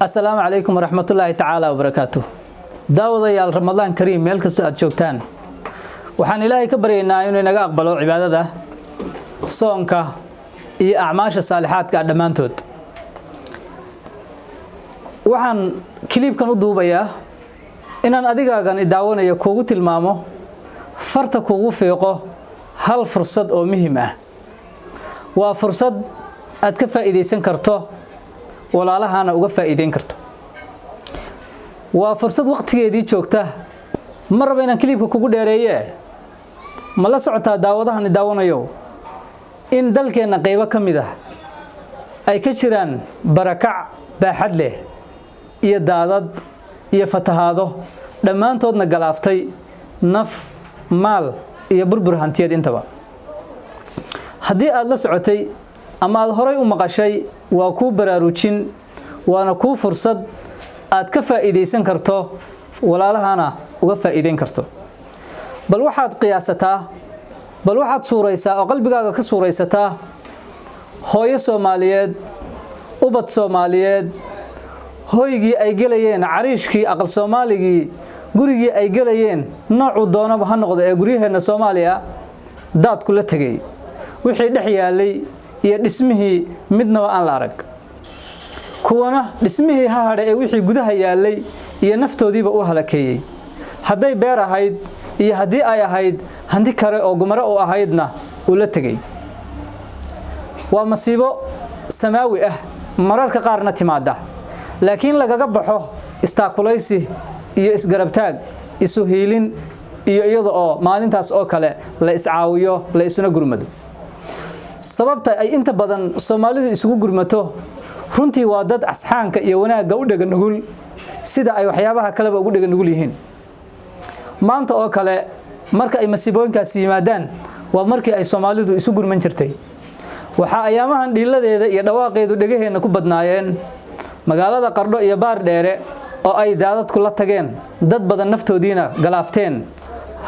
Asalaamu calaykum waraxmatullaahi tacaala wabarakaatuh. Daawadayaal, Ramadaan kariim meel kastoo aad joogtaan. Waxaan Ilaahay ka baryaynaa inuu inaga aqbalo cibaadada, soonka iyo acmaasha saalixaadka ah dhammaantood. Waxaan clipkan u duubayaa inaan adigaagan idaawanayo kuugu tilmaamo, farta kuugu fiiqo hal fursad oo muhiim ah. Waa fursad aad ka faa'iidaysan karto, walaalahana uga faa'iideyn karto. Waa fursad waqtigeedii joogta. Ma raba inaan clipka kugu dheereeye. Ma la socotaa, daawadahan daawanayo, in dalkeenna qaybo ka mid ah ay ka jiraan barakac baaxad leh iyo daadad iyo fatahaado dhammaantoodna galaaftay naf, maal iyo burbur hantiyeed intaba? Haddii aad la socotay ama aad horay u maqashay, waa kuu baraarujin, waana kuu fursad aad ka faa'iidaysan karto, walaalahana uga faa'iideyn karto. Bal waxaad qiyaasataa, bal waxaad suuraysaa oo qalbigaaga ka suuraysataa hooyo Soomaaliyeed, ubad Soomaaliyeed, hoygii ay gelayeen, cariishkii, aqal Soomaaligii, gurigii ay gelayeen, noocuu doonaba ha noqdo ee guryaheenna Soomaaliya, daadku la tegay, wixii dhex yaalay iyo dhismihii midnaba aan la arag. Kuwana dhismihii ha hadha ee wixii gudaha yaalay iyo naftoodiiba u halakeeyey, hadday beer ahayd iyo haddii ay ahayd hanti kale oo gumaro u ahaydna uu la tegey. Waa masiibo samaawi ah, mararka qaarna timaada, laakiin lagaga baxo istaakulaysi iyo isgarabtaag, isu hiilin, iyo iyada oo maalintaas oo kale la iscaawiyo, la isuna gurmado. Sababta ay inta badan Soomaalidu isugu gurmato runtii waa dad asxaanka iyo wanaagga u dhega nugul, sida ay waxyaabaha kaleba ugu dhega nugul yihiin. Maanta oo kale marka ay masiibooyinkaasi yimaadaan waa markii ay Soomaalidu isu gurman jirtay. Waxaa ayaamahan dhiiladeeda iyo dhawaaqeedu dhegaheenna ku badnaayeen magaalada Qardho iyo Baar Dheere oo ay daadadku la tageen dad badan, naftoodiina galaafteen,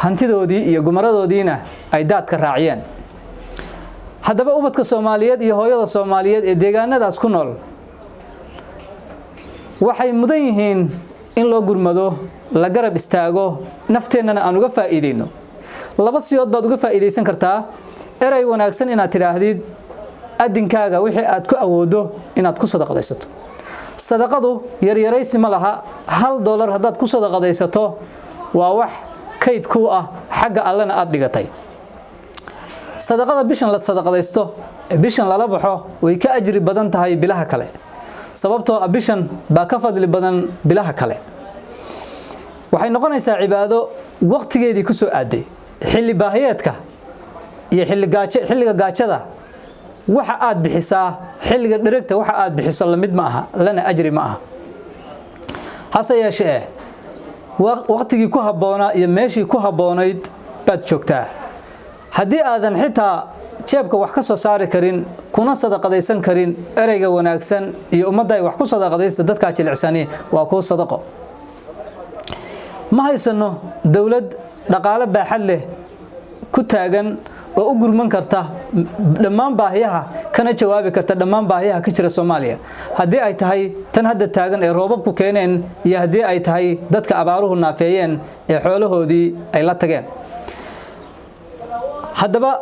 hantidoodii iyo gumaradoodiina ay daadka raaciyeen. Haddaba ubadka Soomaaliyeed iyo hooyada Soomaaliyeed ee deegaanadaas ku nool waxay mudan yihiin in loo gurmado, la garab istaago, nafteennana aan uga faa'iideyno. Laba siyood baad uga faa'iidaysan kartaa: erey wanaagsan inaad tidhaahdid, adinkaaga wixii aad ku awooddo inaad ku sadaqadaysato. Sadaqadu yaryaraysi ma laha. $1 haddaad ku sadaqadaysato waa wax kayd kuu ah, xagga Allena aad dhigatay. Sadaqada bishan la sadaqadaysto, bishan lala baxo, way ka ajri badan tahay bilaha kale, sababtoo ah bishan baa ka fadli badan bilaha kale. Waxay noqonaysaa cibaado waqtigeedii ku soo aaday, xilli baahiyeedka iyo xilli gaajo. Xilliga gaajada waxa aad bixisaa, xilliga dheregta waxa aad bixiso lamid ma aha, lana ajri ma aha. Hase yeeshee waqtigii ku habboonaa iyo meeshii ku habboonayd baad joogtaa. Haddii aadan xitaa jeebka wax ka soo saari karin kuna sadaqadaysan karin, ereyga wanaagsan iyo ummadda ay wax ku sadaqadaysta, dadkaa jilicsani waa kuu sadaqo. Ma haysano dowlad dhaqaale baaxad leh ku taagan oo u gurman karta dhammaan baahiyaha, kana jawaabi karta dhammaan baahiyaha ka jira Soomaaliya, haddii ay tahay tan hadda taagan ee roobabku keeneen iyo haddii ay tahay dadka abaaruhu naafeeyeen ee xoolahoodii ay la tageen. Haddaba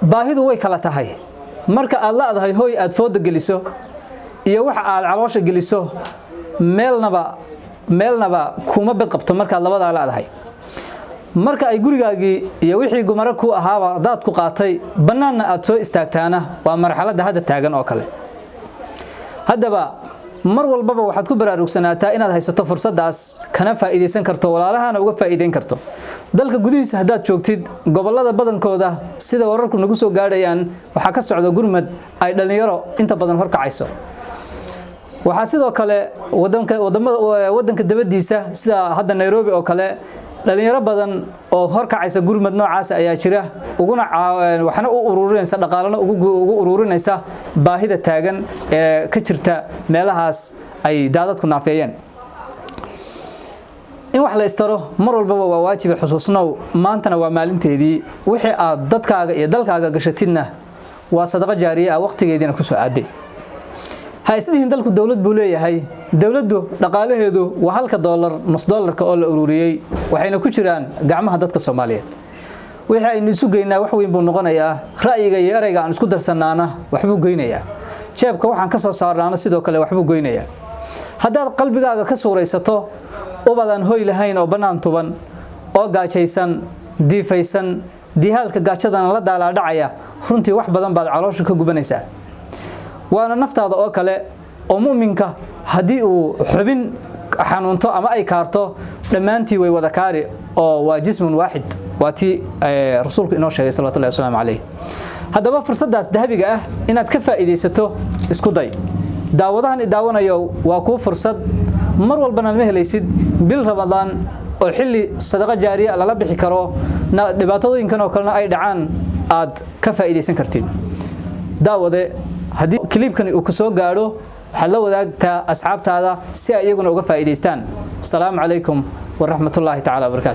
baahidu way kala tahay. Marka aad la'dahay hoy aad fooda geliso iyo waxa aad caloosha geliso, meelnaba kuma bad qabto markaad labadaa la'dahay. Marka ay gurigaagii iyo wixii gumaro ku ahaaba daad ku qaatay, bannaanna aad soo istaagtaana, waa marxaladda hadda taagan oo kale. Haddaba mar walbaba waxaad ku baraarugsanaataa inaad haysato fursaddaas, kana faa'iidaysan karto, walaalahana uga faa'iidayn karto. Dalka gudihiisa haddaad joogtid, gobollada badankooda, sida wararku nagu soo gaadhayaan, waxaa ka socda gurmad ay dhallinyaro inta badan horkacayso. Waxaa sidoo kale wadanka, wadamada wadanka dabadiisa, sida hadda Nairobi oo kale, dhalinyaro badan oo horkacaysa gurmad noocaas ayaa jira, uguna waxna u ururinaysa, dhaqaalana ugu ururinaysa baahida taagan ee ka jirta meelahaas ay daadadku naafeeyeen. In wax la istaro mar walbaba waa waajiba. Xusuusnow, maantana waa maalinteedii. Wixii aad dadkaaga iyo dalkaaga gashatidna waa sadaqo jaariye ah, waqtigeediina kusoo aaday. Ha isdhihin dalku dowlad buu leeyahay. Dowladdu dhaqaalaheedu waa halka doolar, nus doolarka oo la ururiyey, waxayna ku jiraan gacmaha dadka Soomaaliyeed. Wixii aynu isu geynaa wax weyn buu noqonayaa. Ra'yiga iyo ereyga aan isku darsanaana waxbuu goynayaa. Jeebka waxaan ka soo saarnaana sidoo kale waxbuu goynayaa. Haddaad qalbigaaga ka suuraysato ubadaan hoy lahayn oo bannaan tuban oo gaajaysan, diifaysan, diihaalka gaajadana la daalaadhacaya, runtii wax badan baad caloosha ka gubanaysaa. Waana naftaada oo kale oo mu'minka haddii uu xubin xanuunto ama ay kaarto, dhammaantii way wada kaari, oo waa jismun waaxid, waa tii rasuulku inoo sheegay salawatullahi wasalaamu calayh. Haddaba fursaddaas dahabiga ah inaad ka faa'iidaysato isku day. Daawadahan i daawanayo, waa kuu fursad. Mar walbana ma helaysid bil Ramadaan oo xilli sadaqa jaariya lala bixi karo, dhibaatooyinkan oo kalena ay dhacaan, aad ka faa'iidaysan kartid. Daawade, haddii clipkani uu ku soo gaadho, waxaad la wadaagtaa asxaabtaada si ay iyaguna uga faa'iidaystaan. Asalaamu calaykum waraxmatullaahi tacaala wabarakaatu.